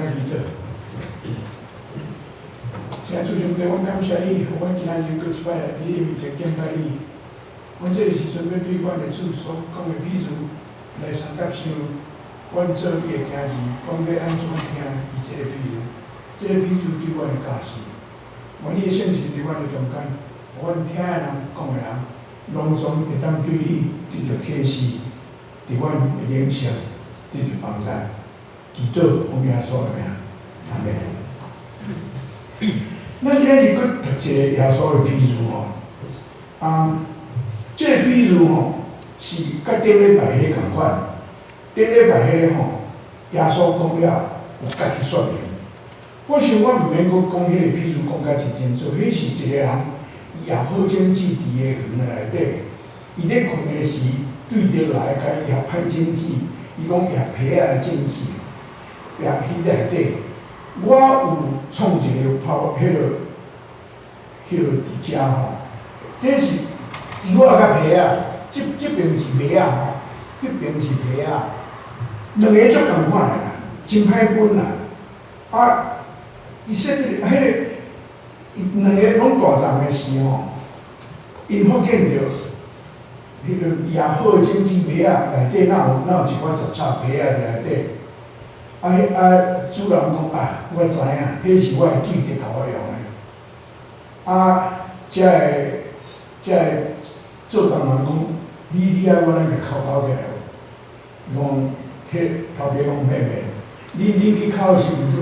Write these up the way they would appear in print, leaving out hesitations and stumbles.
來祈禱。聖主上帝，阮感謝你，予阮今仔日閣一擺來佇你面前敬拜你。阮這個時陣欲對阮的主所講的比喻來相佮想，阮做你的囝兒，阮欲按怎聽伊這個比喻？這個比喻對阮的教示，願你的聖神佇阮的中間，予阮聽的人、講的人，攏總會當對你得著啟示，佇阮的靈性得著幫助。祈禱，奉耶穌的名，阿們。咱今仔日閣讀一個耶穌的比喻吼，啊，這個比喻吼是佮頂禮拜彼個仝款，頂禮拜彼個吼，耶穌講了有家己說明。我想我毋免閣講彼個比喻講甲真清楚，彼是一個人，伊掖好種子佇伊的園內底，伊咧睏的時，對敵來共伊掖歹種子，伊講掖痞仔的種子，掖彼內底。我有創一個拋彼個彼個佇遮吼，這是豬仔佮痞仔，這這邊是麥仔吼，彼邊是痞仔，兩个足仝款的啦，真歹分啦。啊，伊說這個彼個，伊兩个攏大叢的時吼，𪜶發現著彼個掖好的種子麥仔內底若有若有一寡雜草痞仔佇內底。啊！彼啊，主人講啊，我知影，彼是我的對敵共我用的。啊，遮个遮个做工人講，你你愛我咱共抾抾起來無？伊講，彼頭家講免免，你你去抾的時陣拄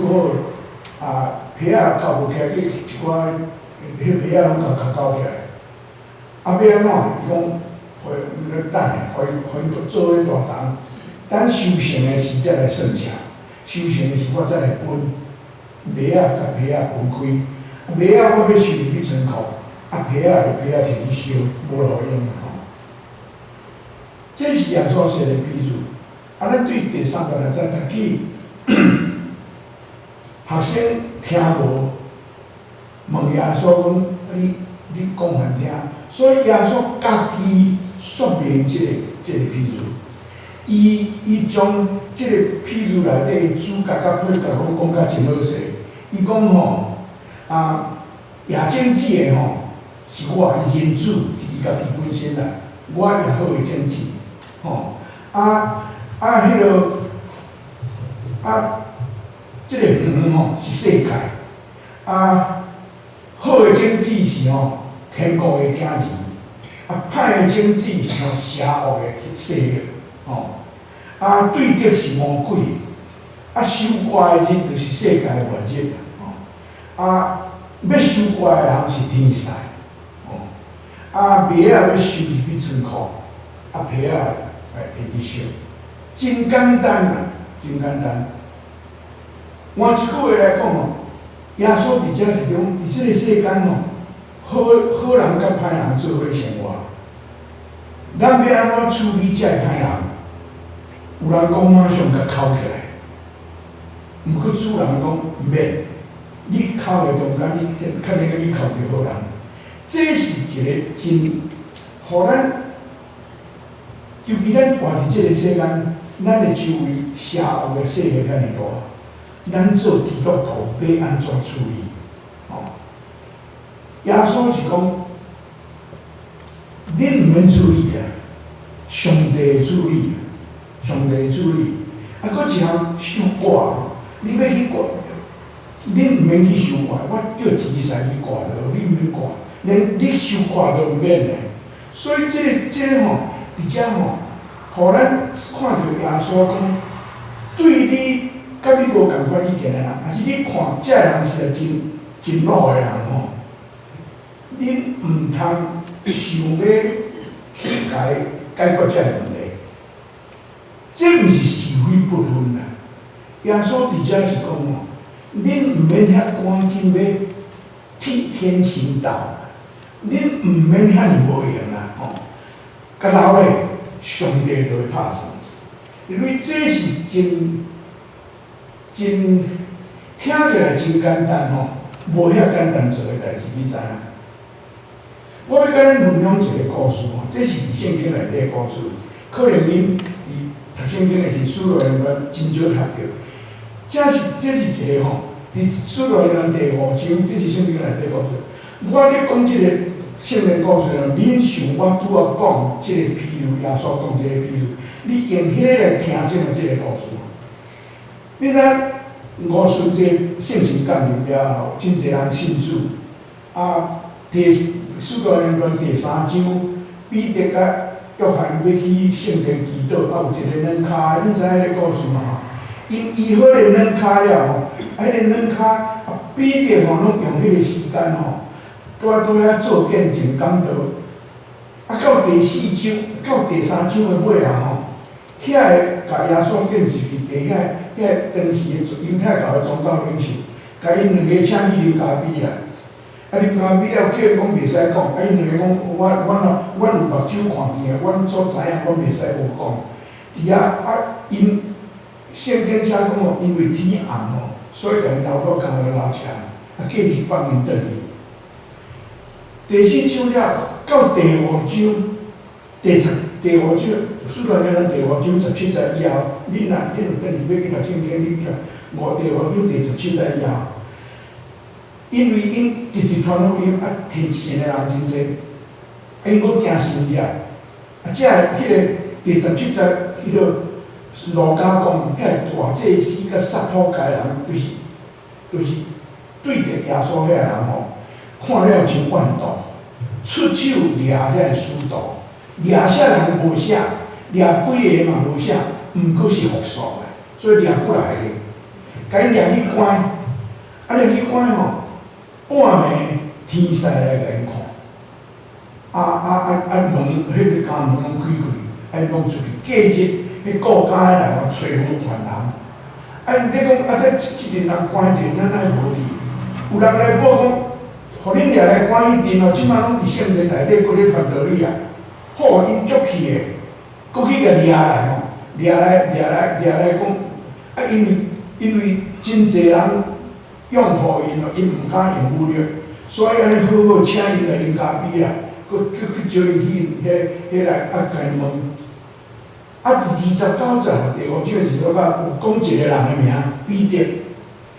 好，啊，痞仔抾無起來，去一寡彼痞仔攏共抾抾起來。啊，欲按怎？伊講，予伊等下，予伊予𪜶做彼大叢，等收成的時才來算賬。收成的時，我才來分麥仔佮痞仔分開。麥仔我欲收入去倉庫，啊痞仔就痞仔提去燒，無路用吼。這是耶穌說的比喻。啊，咱對第三節來讀起，學生聽無，問耶穌講：你你講予𪜶聽。所以耶穌家己說明這個這個比喻。伊伊將這個比喻內底主角佮配角攏講甲真好勢。伊講吼，啊，掖種子的吼是我，伊認主是伊家己本身啦。我掖好的種子，吼，啊啊，彼個啊，這個園吼是世界，啊，好的種子是吼天國的囝兒，啊，歹的種子是吼邪惡的勢力。吼，啊，對敵是魔鬼，啊，收割的日就是世界末日，吼，啊，欲收割的人是天使，吼，啊，麥仔欲收入去倉庫，啊，痞仔來提去燒，真簡單啦，真簡單。換一句話來講吼，耶穌佇遮是講，佇這個世間吼，好好人佮歹人做伙生活，咱欲按怎處理這个歹人？有人講馬上共抾起來，毋過主人講毋免，你抾的中間，你較能去抾著好人。這是一個真，予咱，尤其咱活佇這個世間，咱的周圍邪惡的勢力遐爾大，咱做基督徒欲按怎處理？吼，耶穌是講，恁毋免處理啊，上帝會處理。上帝處理，啊，閣一項收割，你欲去割，恁毋免去收割，我叫天使去割就好，你毋免割，連你收割都毋免咧。所以這個這個吼，佇遮吼，予咱看著耶穌講，對你佮你無仝款意見的人，抑是你看這个人實在真真老的人吼，恁毋通想欲去共伊解決這個問題。這毋是是非不分啦。耶穌佇遮是講吼，恁毋免遐趕緊欲替天行道，恁毋免遐爾無閒啦吼。共留咧，上帝就會拍算。因為這是真真聽起來真簡單吼，無遐簡單做的代誌，你知影？我欲佮恁分享一個故事吼，這是佇聖經內底的故事，可能恁佇讀聖經的時，使徒行傳真少讀著。這是一個吼，佇使徒行傳第五章，這是聖經內底故事。我咧講這個聖經故事，恁想我拄仔講這個比喻，耶穌講這個比喻，你用彼個來聽這個這個故事。你知影五旬節聖神降臨了後，真濟人信主。啊，第使徒行傳第三章，彼得佮約翰欲去聖殿祈禱，啊，有一个軟跤，恁知影彼個故事無？𪜶醫好彼個軟跤了吼，啊，彼个軟跤，啊，彼得吼攏用彼個時間吼，拄仔拄遐做見證講道。啊，到第四章，到第三章的尾仔吼，遐个共耶穌釘十字架，遐當時的猶太教的宗教領袖，共𪜶兩个請去啉咖啡啦。啊，啉咖啡了，叫𪜶講袂使講，啊，𪜶兩个講，阮有目睭看見的，阮所知影，阮袂使無講。佇遐啊，𪜶聖經寫講哦，因為天暗哦，所以共𪜶留到監獄留起來，啊，繼續放𪜶轉去。第四章了，到第五章，第十第五章，使徒行傳第五章十七節以後，恁若恁有轉去欲去讀聖經，你看第五章第十七節以後，因為𪜶直直傳福音，啊，聽信的人真濟，𪜶閣驚神業，啊，這个彼个第十七節，彼个路加講，遐个大祭司佮撒都該人，就是對著耶穌遐个人吼，看了真怨毒，出手掠這个使徒，掠啥人無寫，掠幾个嘛無寫，毋過是複數的，所以掠幾來个，共𪜶掠去關，啊掠去關吼，半暝天使來共𪜶看，啊啊啊啊門，彼个監門攏開開，啊𪜶攏出去，隔日，彼顧監的來吼揣無犯人，啊𪜶咧講啊這這陣人關殿啊，哪會無去？有人來報講，予恁掠來關彼陣吼，這擺攏佇聖殿內底閣咧傳道理啊。好，𪜶足氣的，閣去共掠來吼，掠來掠來掠來講，啊因為真濟人擁護𪜶哦，𪜶毋敢用武力，所以按呢好好請𪜶來啉咖啡啦，閣閣去招𪜶去彼彼來啊，共𪜶問。啊，佇29節，第五章29節有講一個人的名，彼得，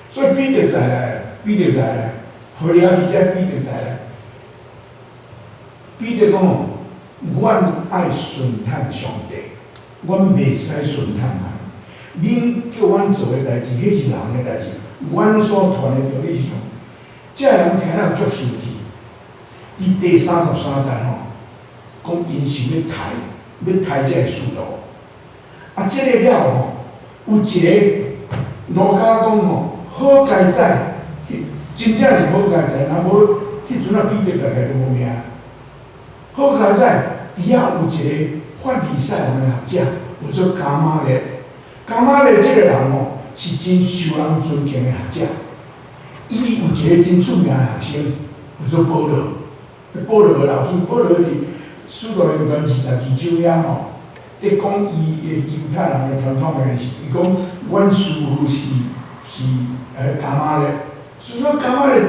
所以彼得再來，彼得再來，予掠去才彼得再來。彼得講哦，阮愛順趁上帝，阮袂使順趁人。恁叫阮做的代誌，彼是人的代誌，阮所傳的道理是啥？這个人聽了足生氣。佇第33節吼，講𪜶想欲刣，欲刣這个使徒。啊，這个了吼，有一个路加講吼，好佳哉，真正是好佳哉，若無彼陣啊彼得大概都無命。好佳哉，佇遐有一個法利賽人的學者，叫做迦瑪列。迦瑪列這個人吼，是真受人尊敬的學者。伊有一個真出名的學生，叫做保羅。保羅的老師，保羅佇使徒行傳22章遐吼，佇講伊的猶太人的傳統的時，伊講阮師傅是迦瑪列，所以講迦瑪列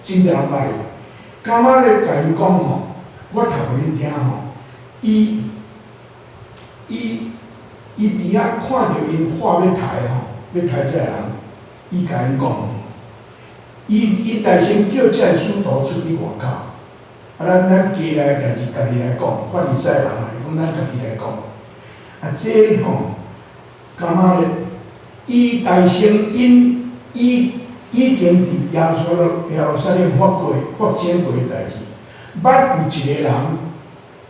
真濟人捌伊。迦瑪列共𪜶講吼，我讀予恁聽吼，伊佇遐看著𪜶話欲刣吼，欲刣這個人，伊共𪜶講，伊代先叫這个使徒出去外口，啊，咱家內的代誌家己來講，法利賽人啊，伊講咱家己來講。啊，這吼，迦瑪列，伊代先因伊已經佇耶路撒冷發生過的代誌，捌有一個人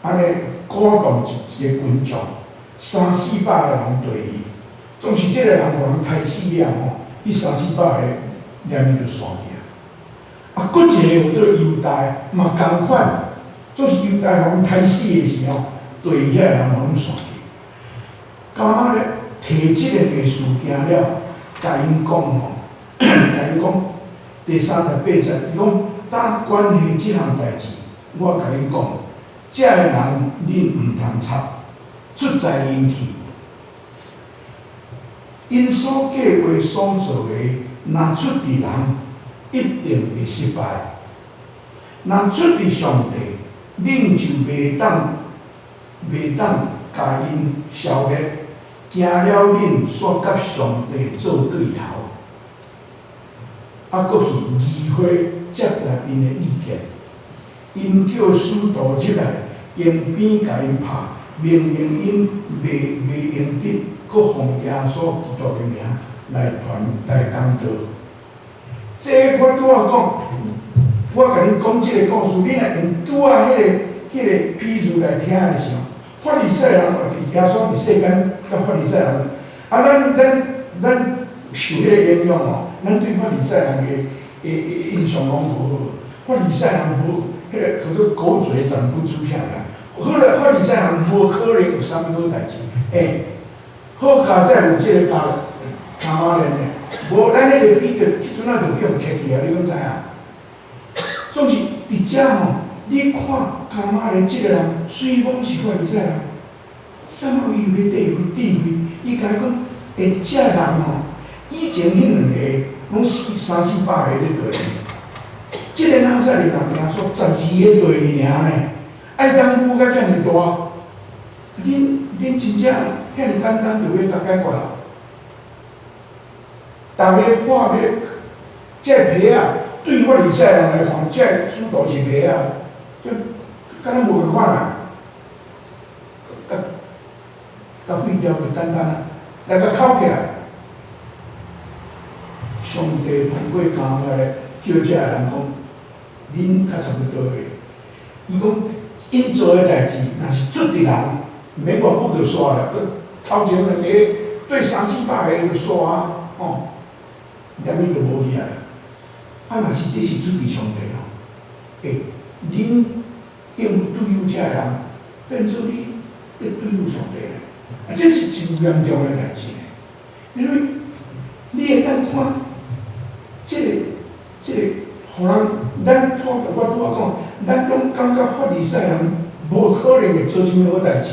按呢鼓動一個群眾，三四百個人綴伊，總是這個人予人刣死了吼，彼三四百個連命就散去啊。啊，閣一個叫做猶大，嘛仝款，總是猶大予人刣死的時候，綴伊遐个人嘛攏散去。迦瑪列提這個個事件了，共𪜶講吼，共𪜶講第38節，伊講當關係這項代誌，我共恁講，這个人恁毋通插，出在𪜶去。𪜶所計劃所做的，若出佇人，一定會失敗；若出佇上帝，恁就袂當共𪜶消滅。驚了恁煞佮上帝做對頭。啊，閣是議會接納𪜶的意見，𪜶叫使徒入來，用鞭共𪜶拍，命令𪜶袂用得閣奉耶穌基督的名來傳來講道。這我拄仔講，我共恁講這个故事，恁若用拄仔彼个比喻來聽的時候，法利賽人，耶穌佇世間佮法利賽人，啊，咱受彼個影響吼，咱對法利賽人的印象攏無好。法利賽人無，彼个叫做狗嘴長不出下來。好啦，法利賽人無可能有啥物好代誌。欸，好佳哉有這个迦瑪列呢，無咱彼个彼得彼陣仔就去予提去啊，你敢知影？總是佇遮吼，你看迦瑪列這个人，雖講是法利賽人，啥物伊有咧地位智慧，伊共伊講，欸，這人吼，以前彼兩个攏四三四百个咧綴，這个拿撒勒人耶穌12个綴伊爾呢，愛當舞甲遮爾大，恁真正遐爾簡單就欲共解決啦？逐个看欲，這个皮仔對法利賽人來看，這个使徒是皮仔，這敢若無仝款啊！共共廢掉就簡單啊，來共銬起來。上帝通過迦瑪列叫這个人講，恁較差不多的。伊講，𪜶做的代誌，若是出佇人，毋免偌久就煞啦。頭前兩個對三四百个就煞啊，吼，連伊就無去啊。啊，若是這是出佇上帝吼，欸，恁應對付這个人，變做你咧對付上帝咧，啊，這是真嚴重的代誌呢。因為你會當看，這個，予人咱看，我拄仔講，咱攏感覺法利賽人無可能會做啥物好代誌，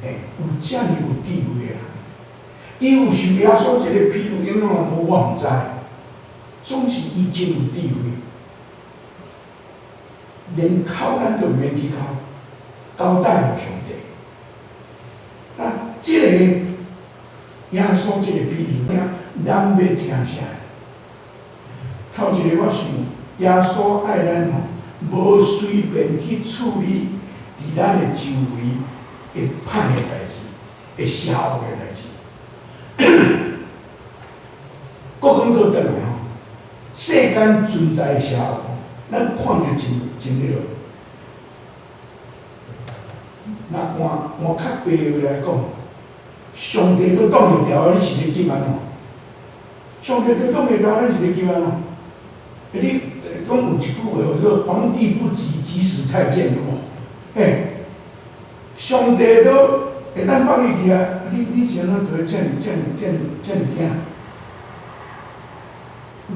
欸，有遮爾有智慧的人，伊有受耶穌這个比喻影響無？我毋知。總是伊真有智慧，連哭咱都毋免去哭，交代予上帝。啊，這个耶穌這個比喻，咱欲聽啥？頭一个我想，耶穌愛咱吼，無隨便去處理佇咱的周圍會歹的代誌，會邪惡的代誌。閣講倒轉來吼，世間存在的邪惡，咱看著真真彼落。若換換較白話來講，上帝都擋袂牢，你是欲急按怎？上帝都擋袂牢，咱是欲急按怎？欸，你講有一句話叫做“皇帝不急急死太監”，對無？欸，上帝都會當放伊去啊！你是按怎做遮爾遮爾遮爾遮爾驚？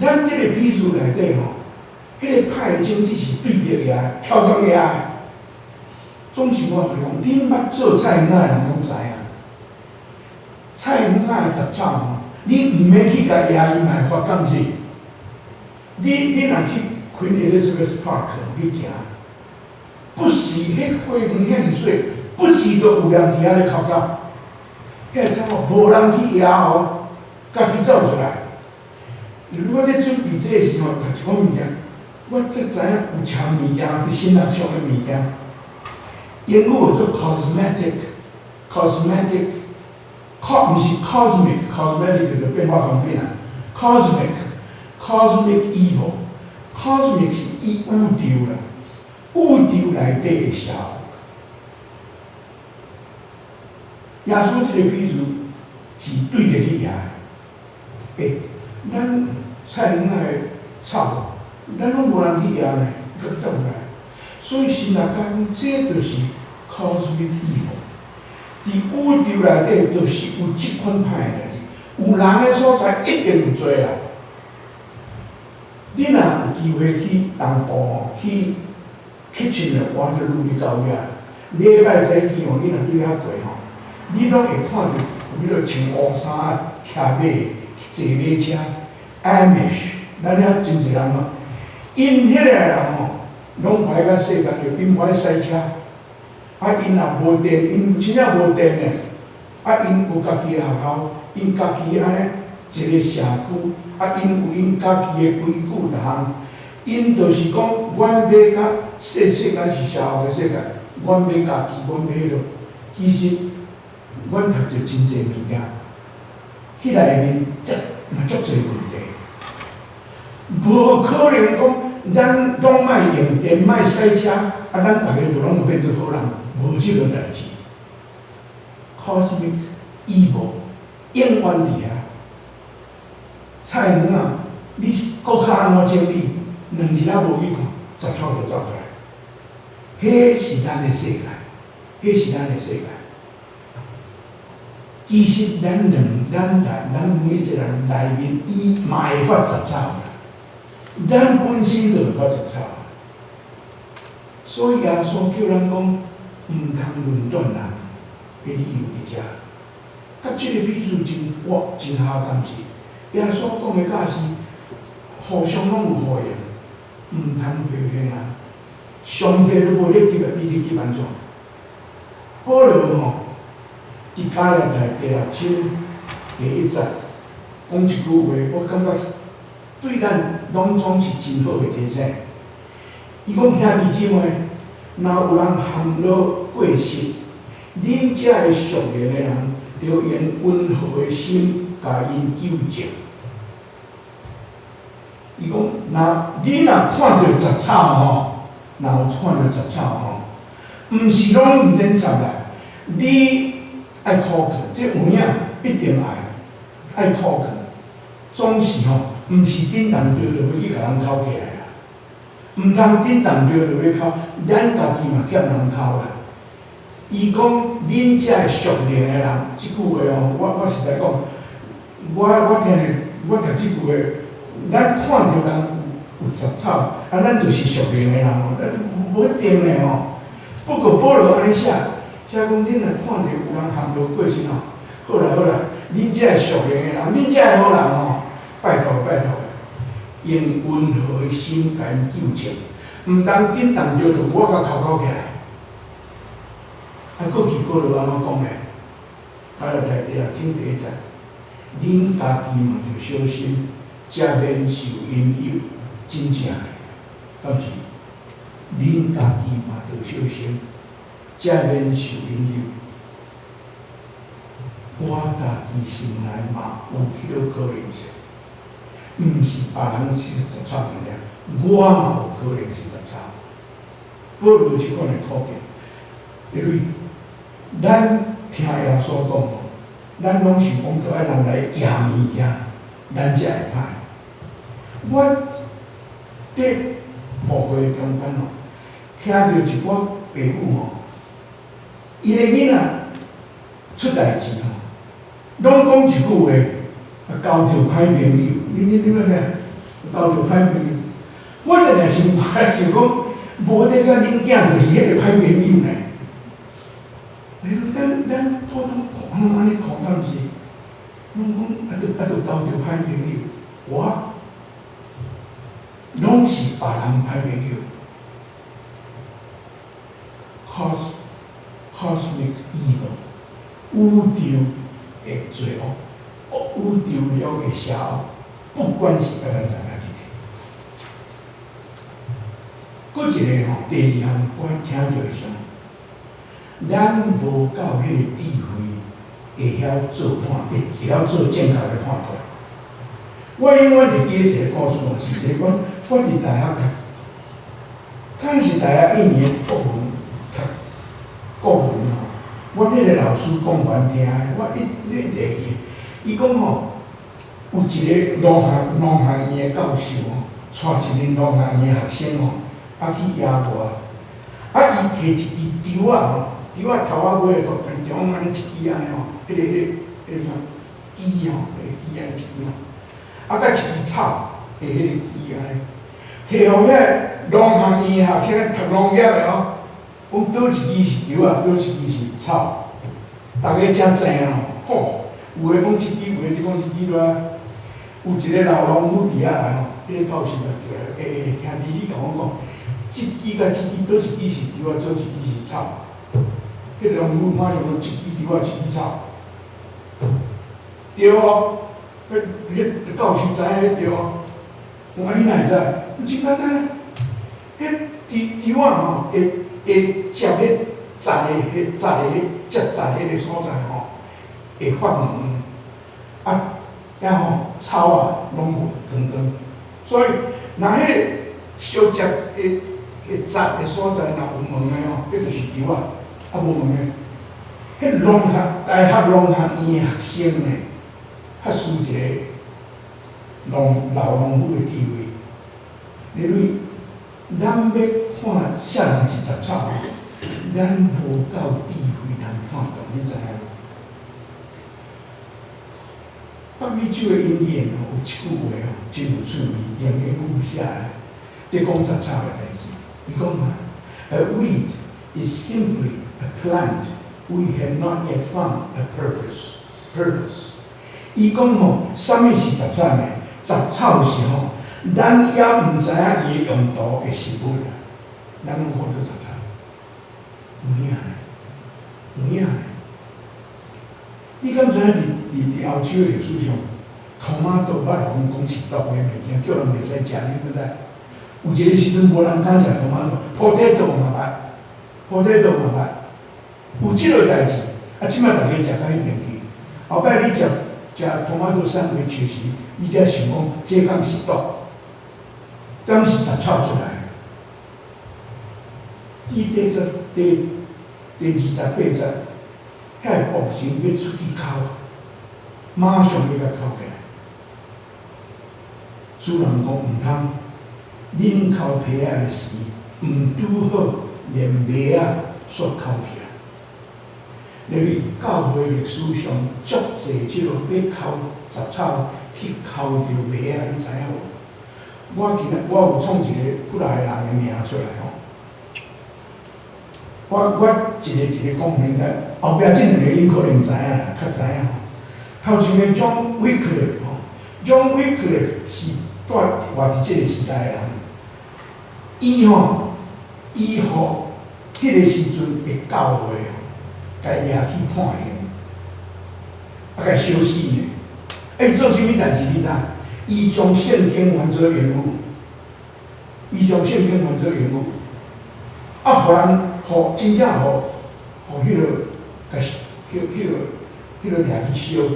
咱這个比喻內底吼，彼个歹的種子是對著掠，挑工掠。總是我共你講，恁捌做菜園仔的人攏知影，菜園仔的雜草吼，你毋免去共壓伊嘛會發敢是？你若去 Queen Elizabeth Park 去行，不時彼花園遐爾細，不時都有人佇遐咧哭草，彼个草無人去壓吼，家己走出來。如果咧準備這个時候，讀一款物件，我才知影有啥物件佇心學上的物件，英語叫做 cosmetic，cosmetic，cos 毋是 cosmic，cosmetic 就變化妝品啊，cosmic，cosmic evil，cosmic 是伊宇宙啦，宇宙內底的邪惡。耶穌這個比喻是對著去舉的，欸，咱菜園仔的草，咱攏無人去壓呢，伊閣走出來。所以神學家講，這就是 cosmic evil。佇宇宙內底，就是有這款歹的代誌，有人的所在一定有罪啦。你若有機會去東部吼，去 Kitchener Waterloo 去到遐，禮拜早起吼，你若對遐過吼，你攏會看著有彼个穿烏衫仔騎馬坐馬車，Amish，咱遐真濟人吼，𪜶彼个人吼，攏歹較細間，就𪜶無愛駛車，啊，𪜶若無電，𪜶真正無電的，啊，𪜶有家己的學校，𪜶家己按呢一个社區，啊，𪜶有𪜶家己的規矩逐項，𪜶就是講，阮欲較世世間是邪惡的世界，阮欲家己，阮欲彼落。其實，阮讀著真濟物件，彼內面則嘛足濟問題，無可能講咱攏莫用電，莫駛車，啊，咱逐个就攏會變做好人，無這個代誌。Cosmic evil 永遠佇遐。菜園仔，你閣較按怎整理，2日仔無去看，雜草就走出來。彼是咱的世界，彼是咱的世界。其實咱兩、咱內、咱每一個人內面，伊嘛會發雜草啦。咱本身就會發雜草。所以耶穌叫咱講，毋通論斷人的理由佇遮。佮這個比喻真活真合敢是？耶穌講的教示，互相攏有呼應，毋通批評人。上帝都無咧急，你去急按怎？保羅吼，佇加拉太第六章第一節講一句話，我感覺對咱攏總是真好的提醒。伊講兄弟姊妹，若有人陷落過失，恁這个屬靈的人，著用溫和的心共𪜶糾正。伊講，若你若看著雜草吼，若有看著雜草吼，毋是攏毋免插啦，你愛苦勸，這有影一定愛苦勸，總是吼，毋是振動著就欲去共人哭起來啦，毋通振動著就欲哭，咱家己嘛欠人哭啦。伊講，恁這个屬靈的人，這句話吼，我實在講，我聽著，我讀這句話，咱看著人有雜草，啊，咱就是屬靈的人吼，咱無一定的吼。不過保羅按呢寫，寫講恁若看著有人陷落過失吼，好啦好啦，恁這个屬靈的人，恁這个好人吼，拜託拜託，用溫和的心共𪜶糾正，毋通振動著就我共哭哭起來。啊，過去保羅按怎講的？加拉太第六章第一節，恁家己嘛著小心，才免受引誘，真正的，敢是？恁家己嘛著小心，才免受引誘。我家己心內嘛有彼個可能性，毋是別人是雜草爾，我嘛有可能是雜草。保羅這款的苦境，因為咱聽耶穌講吼，咱攏想講著愛人來掖物件，咱才會歹。我佇牧會中間吼，聽著一寡爸母吼，𪜶的囡仔出代誌吼，攏講一句話，交著歹朋友。你捌聽？交著歹朋友，我定定想想講，無得甲恁囝就是彼個歹朋友呢。咱普通看按呢看敢毋是？攏講啊，著啊，著交著歹朋友，我攏是別人歹朋友。Cosmic evil，宇宙的罪惡，宇宙了的邪惡，不管是佮咱啥物一個。閣一個吼，第二項我聽著的時陣，咱無夠彼個智慧，會曉做判，會曉做正確的判斷。我永遠會記得一個故事，是一個講我佇大學讀，敢是大學一年國文讀國文吼，阮彼個老師講予阮聽的，我一一直會記。伊講吼，有一個農學院的教授吼，帶一個農學院的學生吼，啊去野外，啊伊提一支竹仔吼，竹仔頭仔尾都中按呢一支按呢吼，彼個啥枝吼，彼個枝按呢一支吼，啊佮一支草的彼個枝按呢，提予遐農學院的學生讀農業的吼，講佗一支是竹仔，佗一支是草，逐家正爭吼，吼，有的講這支，有的講這支啦。有一個老農夫佇遐來吼，彼個教授就叫來，欸欸，兄弟，你共我講，這支佮這支，佗一支是竹仔，佗一支是草？彼個農夫馬上講，一支竹仔，一支草。對哦，彼彼教授知影彼對啊？我講你哪會知？真簡單，彼豬豬仔吼，會會接彼節的彼節的彼接節彼个所在吼，會發毛，啊，遐吼草啊攏無光光，所以若彼个相接會會節的所在若有毛的吼，彼就是豬仔，啊無毛的，彼農學大學農學院的學生呢，較輸一個農老農夫的智慧。因為咱欲看啥人是雜草，咱無夠智慧通判斷，你知影無？北美洲的印第安吼，有一句話吼，真有趣味，用英語寫的，佇講雜草的代誌。伊講啊，A weed is simply a plant we have not yet found a purpose. Purpose。伊講吼，啥物是雜草呢？雜草是吼，咱猶毋知影伊的用途的食物啊，咱攏看做雜草。有影呢？有影呢？你敢知影佇佇佇歐洲的歷史上，tomato 捌予人講是毒的物件，叫人袂使食，你敢知？有一個時陣無人敢食 tomato，potato 嘛捌，potato 嘛捌，有這個代誌。啊，這擺逐家食到彼邊去。後擺你食食 tomato sandwich 時，你才想講這敢是毒？敢是雜草出來？佇第十、第第28節，遐个僕人欲出去哭，馬上欲共哭起來。主人講毋通，恁哭皮仔的時，毋拄好連麥仔煞哭起來。因為教會歷史上足濟這個欲哭雜草去哭著麥仔，你知影無？我今仔我有創一個幾若個人的名出來吼。我我一個一個講予恁聽，後壁這兩個恁可能知影啦，較知影吼。頭一個 John Wycliffe 吼，John Wycliffe 是蹛活佇這個時代的人。伊吼，伊予彼個時陣的教會吼，共掠去判刑，啊，共燒死呢。啊，伊做啥物代誌？你知？伊將聖經翻做英語，伊將聖經翻做英語，啊，予人，予真正予，予彼個，共彼彼個，彼個掠去燒，予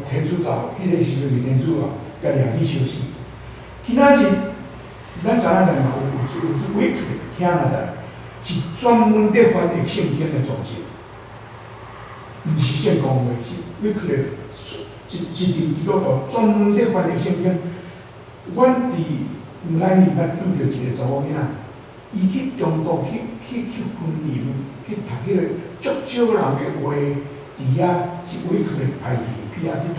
天主教，彼個時陣是天主教，共掠去燒死。今仔日，咱加拿大嘛有有有這 Wycliffe Canada，是專門佇翻譯聖經的組織，毋是聖公會，是 Wycliffe 一一間基督徒專門佇翻譯聖經。阮佇咱裡捌拄著一個查某囡仔，伊去中國去去去分林去讀彼個足少人的話，佇遐是 Wycliffe 派去去遐去讀，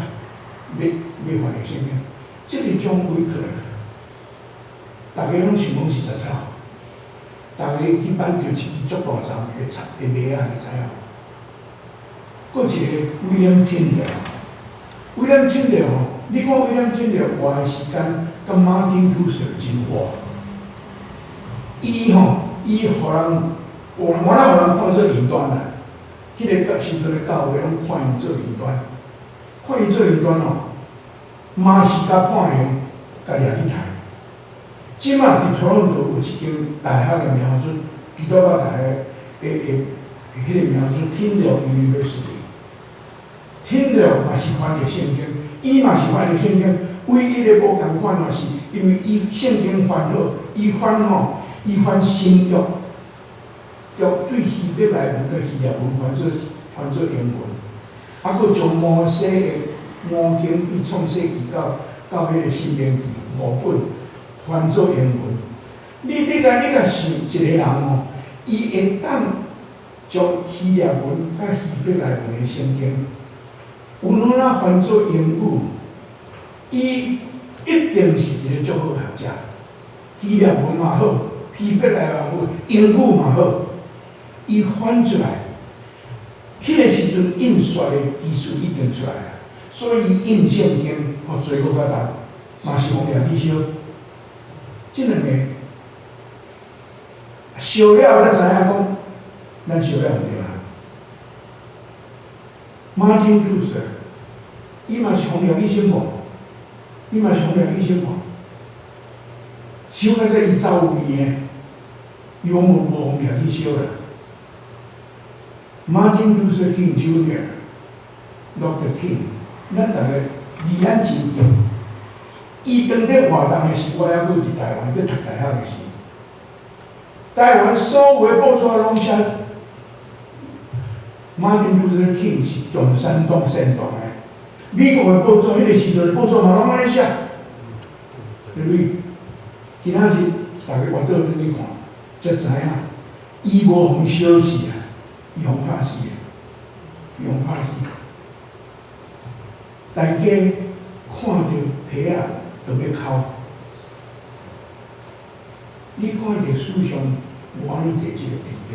欲欲翻譯聖經。這個種 Wycliffe，逐家攏想講是雜草，逐家去挽著一支足大叢的草的麥仔，你知影無？閣一個 William Tyndale，William Tyndale 吼，你看 William Tyndale 活的時間，佮 Martin Luther 真倚。伊吼，伊予人，我我若予人看做異端啦。彼個時陣的教會攏看伊做異端，看伊做異端吼，嘛是共判刑，共掠去刣。這馬佇多倫多有一間大學的名做基督教大學的的彼個名做 Tyndale University。Tyndale 嘛是翻譯聖經，伊嘛是翻譯聖經，唯一的無仝款吼，是因為伊聖經翻好，伊翻吼，伊翻新約，就對希伯來文佮希臘文翻做翻做英文，啊，閣將摩西的五經對創世記到到彼個申命記五本翻做英文。你你共你共想一個人吼，伊會當將希臘文佮希伯來文的聖經，有哪哪翻做英語，伊一定是一個足好學者。希臘文嘛好，希伯來文英語嘛好，伊翻出來，彼個時陣印刷的技術已經出來啊，所以伊印聖經，予濟閣較重，嘛是予掠去燒。這兩個燒了，才知影講，咱燒了毋對啊。Martin Luther，伊嘛是予掠去燒無？你嘛是予掠去燒無？燒到這伊走有呢，伊講無無予掠去燒啦。Martin Luther King Jr. Dr. King，咱逐个離咱真近。伊當咧活動的時，我猶閣佇台灣咧讀大學的時，台灣所有的報紙攏寫 Martin Luther King 是共產黨煽動的。美國的報紙，彼個時陣報紙嘛攏按呢寫，對不對？今仔日逐家活倒轉去看，才知影，伊無予燒死啊，伊予拍死的，伊予拍死。大家看著皮仔就欲哭，你看歷史上無按呢濟這個悲劇。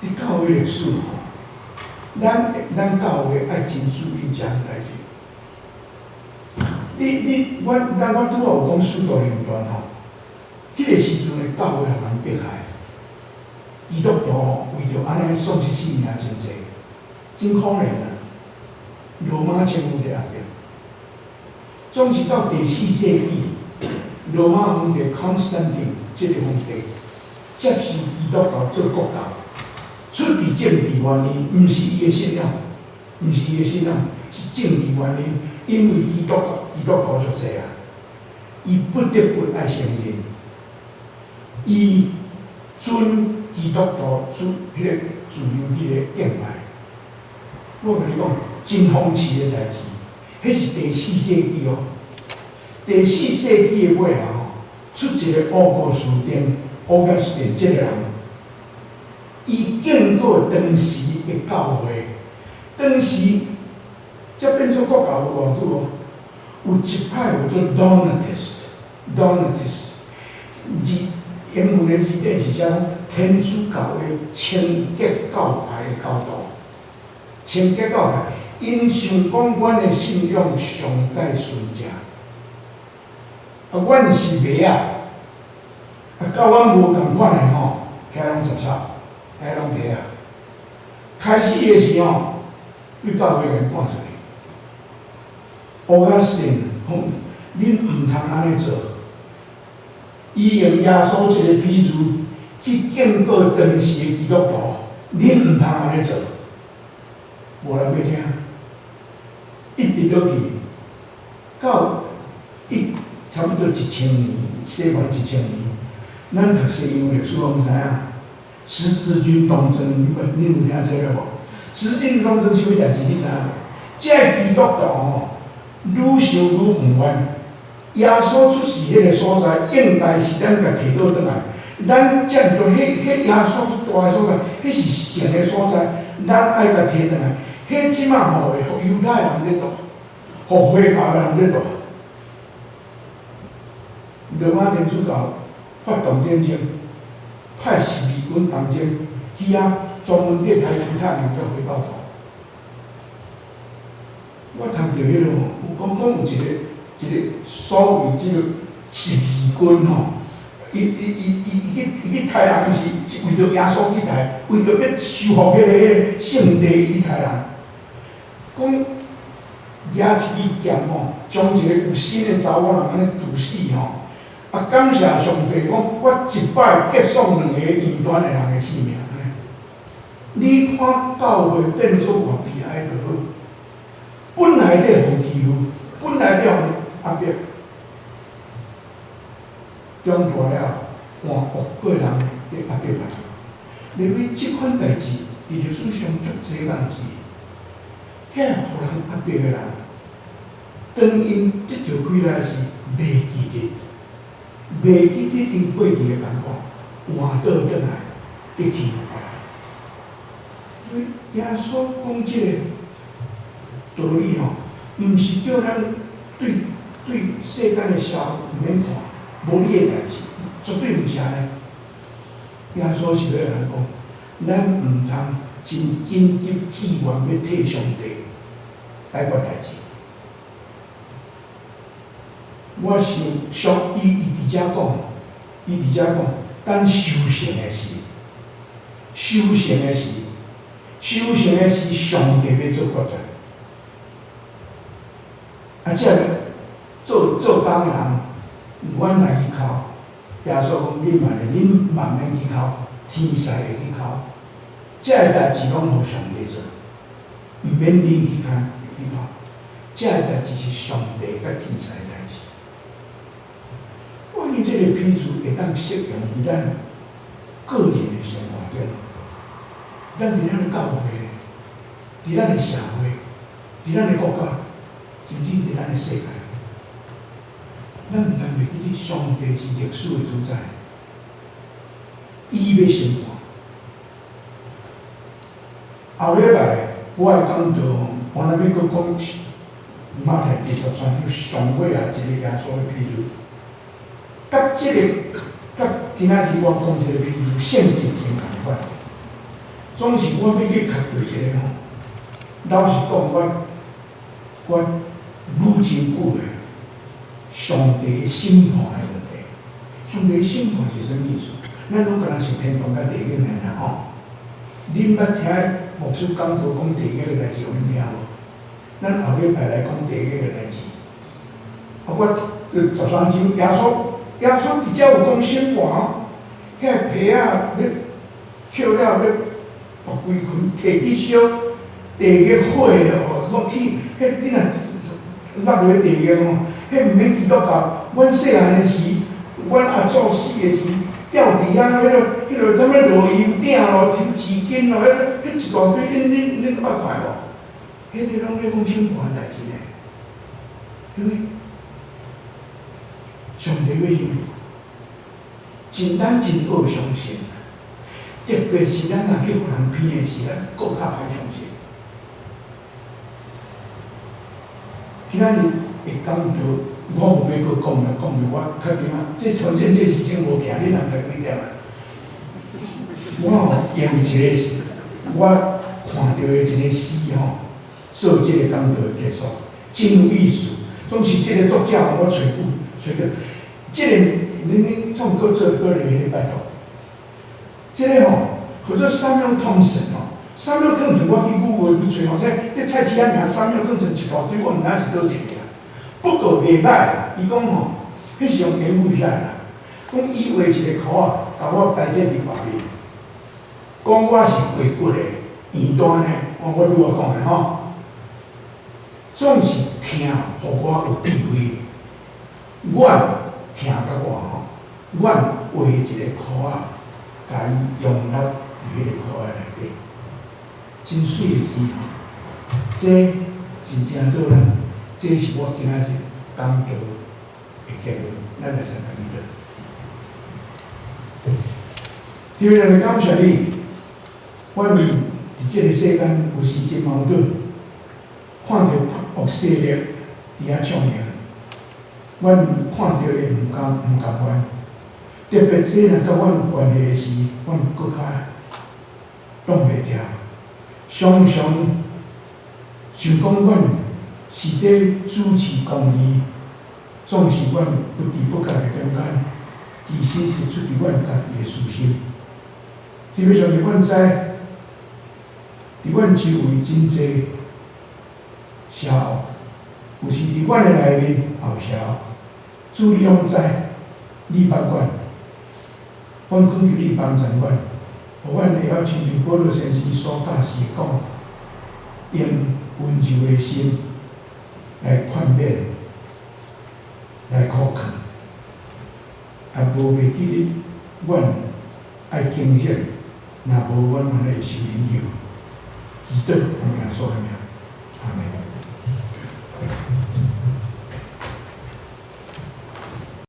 佇教會歷史吼，咱教會愛真注意這項代誌。你你阮咱我拄仔有講使徒行傳吼，彼個時陣的教會予人迫害，基督徒為著按呢喪失性命真濟，真可憐啊！羅馬政府佇壓迫，總是到第四世紀，羅馬皇帝 Constantine 這個皇帝接受基督教做國教，出於政治原因，毋是伊的信仰，毋是伊的信仰，是政治原因，因為基督徒足濟啊，伊不得不愛承認，伊准基督徒自彼個自由彼個敬拜。我共你講，真諷刺的代誌，彼是第四世紀哦。第四世紀的尾後吼，出一個奧古斯丁（Augustine）這個人，伊警告當時的教會，當時才變做國教無偌久哦，有一派叫做 Donatist，Donatist 字英文的字典是寫講天主教的清潔教派的教徒，清潔教派，𪜶想講阮的信仰上蓋純正，啊，阮是袂仔，啊，佮阮無仝款的吼，遐攏雜草，遐攏雞仔。開始的時吼，對教會共趕出去。奧古斯丁講，恁毋通按呢做。伊用耶穌這個譬喻去警告當時的基督徒，恁毋通按呢做。無人欲聽，一直落去，到一差不多1000年，西元1000年，咱讀西洋歷史攏知影，十字軍東征，你有聽這個無？十字軍東征啥物代誌？你知影無？這个基督徒吼，愈想愈毋願。耶穌出世彼個所在，應該是咱共提倒轉來。咱占著彼耶穌蹛的所在，彼是聖的所在，咱愛共提轉來。彼這馬吼，予猶太人咧蹛，予回教的人咧蹛。羅馬天主教發動戰爭，派十字軍東征去遐專門佇刣猶太人佮回教徒。我讀著彼落，有講講有一個所謂這個十字軍吼，伊去刣人是為著耶穌去刣，為著欲收復彼個聖地去刣人。講舉一支劍吼，將一個有心的查某人按呢毒死吼。啊！感謝上帝，講我一擺結束兩個異端的人的性命。你看教會變做偌悲哀就好。本來咧予欺負，本來咧予壓迫，長大了換國人佇壓迫別人。認為這款代誌佇歷史上足濟人是，遐予人壓迫的人，當𪜶得著起來時，袂記得，袂記得𪜶過去的艱苦，換倒轉來去欺負別人。所以耶穌講這個道理吼，毋是叫咱對世間的社會毋免看，無你的代誌，絕對毋是按呢。耶穌是欲咱講，咱毋通真緊急志願欲替上帝來決代誌。我想上伊伊佇遮講，伊佇遮講，等收成的時，收成的時，收成的時，上帝欲做決斷。啊，這个做做工的人，阮來去哭。耶穌講：恁嘛咧，恁嘛毋免去哭，天使會去哭。這个代誌攏予上帝做，毋免恁去看去哭。這个代誌是上帝佮天使的代誌。關於這個比喻會當適用佇咱個人的生活中，咱佇咱的教會，佇咱的社會，佇咱的國家，甚至佇咱的世界，咱毋通袂記得上帝是歷史的主宰，伊欲審判。後禮拜我的講道，我若欲閣講馬太第13章上尾仔一个耶穌的比喻，佮這个佮今仔日我講這个比喻性質真仝款。總是我欲去磕著一个吼，老實講，我愈真久的上帝審判的問題。上帝審判是啥物意思？咱攏敢若是天堂佮地獄爾爾吼。恁捌聽牧師講道講地獄的代誌，予恁聽無？咱後禮拜來講地獄的代誌。啊，我十三章耶穌直接有講審判哦，遐个皮仔欲抾了欲縛規群提去燒，地獄火哦，攏去，彼你若落落去地獄哦，彼毋免基督教，阮細漢的時，阮阿祖死的時，吊佇遐，彼个啥物落油鼎咯，抽紙巾咯，彼一大堆，恁捌看無？彼个攏咧講審判的代誌呢，對不對？上帝欲審判，真咱真愛相信，特別是咱若去予人騙的時，咱閣較歹相信。今仔日會講到，我無欲閣講啦，講著我確定啊。這反正這時陣無行，你若毋知幾點啊？我吼用一個我看著的一個詩吼，做這個講道的結束，真有意思。總是這個作者予我揣久揣著，這個恁創閣做閣來彼拜託。這個吼號做 Samuel Thomson 吼，Samuel Thomson 我去 Google 去揣吼，這菜市仔名 Samuel Thomson 一大堆，我毋知影是佗一個啦。不過袂歹啦，伊講吼，彼是用英語寫的啦，講伊畫一個箍仔，共我代替佇外面，講我是過骨的，圓單呢，我拄仔講的吼，總是疼，予我有智慧，阮疼甲我吼，阮畫一個箍仔，共伊容納佇彼個箍仔內底，真媠的詩吼，這真正做咱，這是我今仔日講道的結論，咱來先來祈禱。天父上帝感謝你，阮佇這個世間有時真矛盾，看著惡勢力佇遐暢行，阮看著的毋甘毋甘願，特別這若佮阮有關係的時，阮閣較擋袂牢。常常想講阮是佇主持公義，總是阮不知不覺的中間，其實是出佇阮家己的私心。天父上帝，阮知，佇阮周圍真濟邪惡，有時佇阮的內面也有邪惡。主你攏知，你捌阮，阮懇求你幫助阮，予阮會曉親像保祿先生所教示講，用溫柔的心來勸勉，來苦勸，也無袂記得阮愛警醒，若無阮嘛會受影響。祈禱奉耶穌的名。